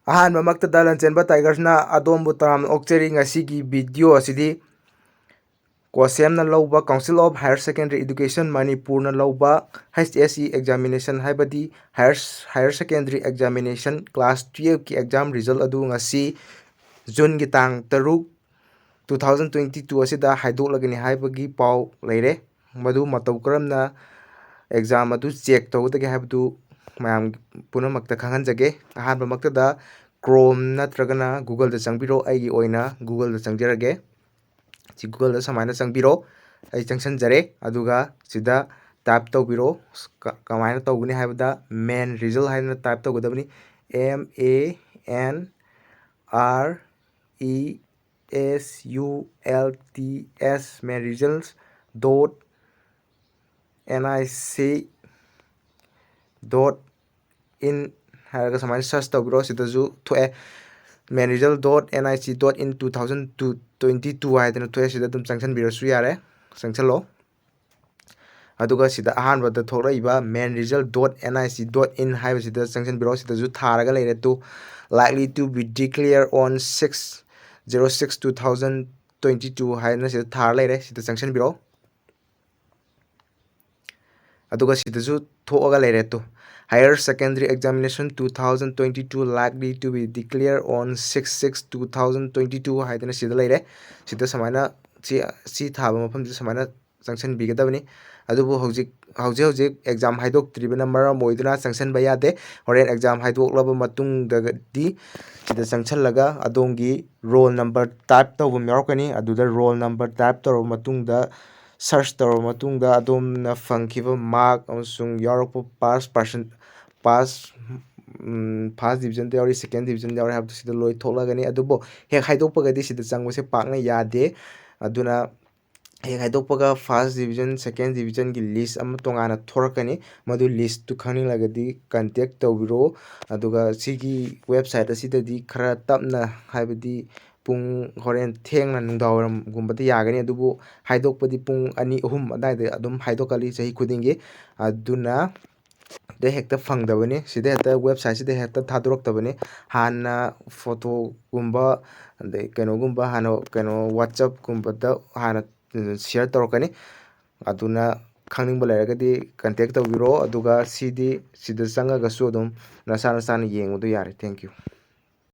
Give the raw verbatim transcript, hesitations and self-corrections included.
ꯑꯍꯥꯟꯕꯃꯛꯇꯗ ꯂꯟꯆꯦꯟꯕ ꯇꯥꯏꯒꯔꯁꯅ ꯑꯗꯣꯝꯕꯨ ꯇꯔꯥꯝꯅ ꯑꯣꯛꯆꯔꯤ꯫ ꯉꯁꯤꯒꯤ ꯚꯤꯗꯤꯑꯣ ꯑꯁꯤꯗꯤ ꯀꯣꯁꯦꯝꯅ ꯂꯧꯕ, Council of Higher Secondary Education ꯃꯅꯤꯄꯨꯔꯅ ꯂꯧꯕ H S C examination, ꯍꯥꯏꯕꯗꯤ higher, higher secondary examination class twelve ꯀꯤ exam result ꯑꯗꯨ ꯉꯁꯤ ꯖꯨꯟꯒꯤ ꯇꯥꯡ ꯇꯔꯨꯛ, two thousand twenty two ꯑꯁꯤꯗ ꯍꯥꯏꯗꯣꯛꯂꯒꯅꯤ ꯍꯥꯏꯕꯒꯤ ꯄꯥꯎ ꯂꯩꯔꯦ꯫ ꯃꯗꯨ ꯃꯇꯧ ꯀꯔꯝꯅ exam ꯑꯗꯨ check ꯇꯧꯒꯗꯒꯦ ꯍꯥꯏꯕꯗꯨ ꯃꯌꯥꯝ ꯄꯨꯝꯅꯃꯛꯇ ꯈꯪꯍꯟꯖꯒꯦ꯫ ꯑꯍꯥꯟꯕꯃꯛꯇꯗ Chrome ꯅꯠꯇ꯭ꯔꯒꯅ Google ꯗ ꯆꯪꯕꯤꯔꯣ꯫ ꯑꯩꯒꯤ ꯑꯣꯏꯅ Google ꯗ ꯆꯪꯖꯔꯒꯦ꯫ ꯁꯤ Google ꯗ ꯁꯨꯃꯥꯏꯅ ꯆꯪꯕꯤꯔꯣ꯫ ꯑꯩ ꯆꯪꯁꯟꯖꯔꯦ꯫ ꯑꯗꯨꯒ ꯁꯤꯗ type ꯇꯧꯕꯤꯔꯣ꯫ ꯀ-, ꯀꯃꯥꯏꯅ ꯇꯧꯒꯅꯤ ꯍꯥꯏꯕꯗ, main result ꯍꯥꯏꯅ type ꯇꯧꯒꯗꯕꯅꯤ꯫ M A N R E S U L T S, main results dot N I C dot in ꯍꯥꯏꯔꯒ ꯁꯨꯃꯥꯏꯅ search ꯇꯧꯕꯤꯔꯣ꯫ ꯁꯤꯗꯁꯨ ꯊꯣꯛꯑꯦ, main result dot N I C dot in two thousand twenty two ꯍꯥꯏꯗꯅ ꯊꯣꯛꯑꯦ꯫ ꯁꯤꯗ ꯑꯗꯨꯝ ꯆꯪꯁꯟꯕꯤꯔꯁꯨ ꯌꯥꯔꯦ꯫ ꯆꯪꯁꯜꯂꯣ꯫ ꯑꯗꯨꯒ ꯁꯤꯗ ꯑꯍꯥꯟꯕꯗ ꯊꯣꯛꯂꯛꯏꯕ main result dot N I C dot in ꯍꯥꯏꯕꯁꯤꯗ ꯆꯪꯁꯤꯟꯕꯤꯔꯣ꯫ ꯁꯤꯗꯁꯨ ꯊꯥꯔꯒ ꯂꯩꯔꯦ, to likely to be declare on six zero six two thousand twenty two ꯍꯥꯏꯅ ꯁꯤꯗ ꯊꯥꯔ ꯂꯩꯔꯦ꯫ ꯁꯤꯗ ꯆꯪꯁꯤꯟꯕꯤꯔꯣ꯫ ꯑꯗꯨꯒ ꯁꯤꯗꯁꯨ ꯊꯣꯛꯑꯒ ꯂꯩꯔꯦ, to higher secondary examination two thousand twenty two likely to be declare on six six two thousand twenty two ꯍꯥꯏꯗꯅ ꯁꯤꯗ ꯂꯩꯔꯦ꯫ ꯁꯤꯗ ꯁꯨꯃꯥꯏꯅ ꯁꯤ, ꯁꯤ ꯊꯥꯕ ꯃꯐꯝꯁꯤꯗ ꯁꯨꯃꯥꯏꯅ ꯆꯪꯁꯤꯟꯕꯤꯒꯗꯕꯅꯤ꯫ ꯑꯗꯨꯕꯨ ꯍꯧꯖꯤꯛ, ꯍꯧꯖꯤꯛ ꯍꯧꯖꯤꯛ exam ꯍꯥꯏꯗꯣꯛꯇ꯭ꯔꯤꯕꯅ ꯃꯔꯝ ꯑꯣꯏꯗꯨꯅ ꯆꯪꯁꯤꯟꯕ ꯌꯥꯗꯦ꯫ ꯍꯣꯔꯦꯟ exam ꯍꯥꯏꯗꯣꯛꯂꯕ ꯃꯇꯨꯡꯗꯒꯗꯤ ꯁꯤꯗ ꯆꯪꯁꯤꯜꯂꯒ ꯑꯗꯣꯝꯒꯤ roll number type ꯇꯧꯕ ꯑꯃ ꯌꯥꯎꯔꯛꯀꯅꯤ꯫ ꯑꯗꯨꯗ roll number type ꯇꯧꯔꯕ ꯃꯇꯨꯡꯗ, search ꯇꯧꯔꯕ ꯃꯇꯨꯡꯗ ꯑꯗꯣꯝꯅ ꯐꯪꯈꯤꯕ mark ꯑꯃꯁꯨꯡ ꯌꯥꯎꯔꯛꯄ pass percent, pass, ꯎꯝ, first division ꯗ ꯌꯥꯎꯔꯤ, second division ꯗ ꯌꯥꯎꯔꯤ ꯍꯥꯏꯕꯗꯨ ꯁꯤꯗ ꯂꯣꯏ ꯊꯣꯛꯂꯛꯀꯅꯤ꯫ ꯑꯗꯨꯕꯨ ꯍꯦꯛ ꯍꯥꯏꯗꯣꯛꯄꯒꯗꯤ ꯁꯤꯗ ꯆꯪꯕꯁꯦ ꯄꯥꯛꯅ ꯌꯥꯗꯦ꯫ ꯑꯗꯨꯅ ꯍꯦꯛ ꯍꯥꯏꯗꯣꯛꯄꯒ first division, second division ꯒꯤ list ꯑꯃ ꯇꯣꯉꯥꯟꯅ ꯊꯣꯔꯛꯀꯅꯤ꯫ ꯃꯗꯨ list ꯇꯨ ꯈꯪꯅꯤꯡꯂꯒꯗꯤ contact ꯇꯧꯕꯤꯔꯛꯑꯣ꯫ ꯑꯗꯨꯒ ꯁꯤꯒꯤ website ꯑꯁꯤꯗꯗꯤ ꯈꯔ ꯇꯞꯅ, ꯍꯥꯏꯕꯗꯤ ꯄꯨꯡ ꯍꯣꯔꯦꯟ ꯊꯦꯡꯅ ꯅꯨꯡꯗꯥꯡꯋꯥꯏꯔꯝꯒꯨꯝꯕꯗ ꯌꯥꯒꯅꯤ, ꯑꯗꯨꯕꯨ ꯍꯥꯏꯗꯣꯛꯄꯗꯤ ꯄꯨꯡ ꯑꯅꯤ, ꯑꯍꯨꯝ ꯑꯗꯨꯋꯥꯏꯗ ꯑꯗꯨꯝ ꯍꯥꯏꯗꯣꯛꯀꯜꯂꯤ ꯆꯍꯤ ꯈꯨꯗꯤꯡꯒꯤ꯫ ꯑꯗꯨꯅ ꯗ ꯍꯦꯛꯇ ꯐꯪꯗꯕꯅꯤ꯫ ꯁꯤꯗ ꯍꯦꯛꯇ, ꯋꯦꯕꯁꯥꯏꯠꯁꯤꯗ ꯍꯦꯛꯇ ꯊꯥꯗꯣꯔꯛꯇꯕꯅꯤ꯫ ꯍꯥꯟꯅ ꯐꯣꯇꯣꯒꯨꯝꯕ, ꯑꯗꯩ ꯀꯩꯅꯣꯒꯨꯝꯕ, ꯍꯥꯟꯅ ꯀꯩꯅꯣ, ꯋꯥꯆꯞꯀꯨꯝꯕꯗ ꯍꯥꯟꯅ ꯁꯤꯌꯔ ꯇꯧꯔꯛꯀꯅꯤ꯫ ꯑꯗꯨꯅ ꯈꯪꯅꯤꯡꯕ ꯂꯩꯔꯒꯗꯤ ꯀꯟꯇꯦꯛ ꯇꯧꯕꯤꯔꯣ꯫ ꯑꯗꯨꯒ ꯁꯤꯗꯤ, ꯁꯤꯗ ꯆꯪꯉꯒꯁꯨ ꯑꯗꯨꯝ ꯅꯁꯥ ꯅꯁꯥꯅ ꯌꯦꯡꯕꯗꯣ ꯌꯥꯔꯦ꯫ Thank you꯫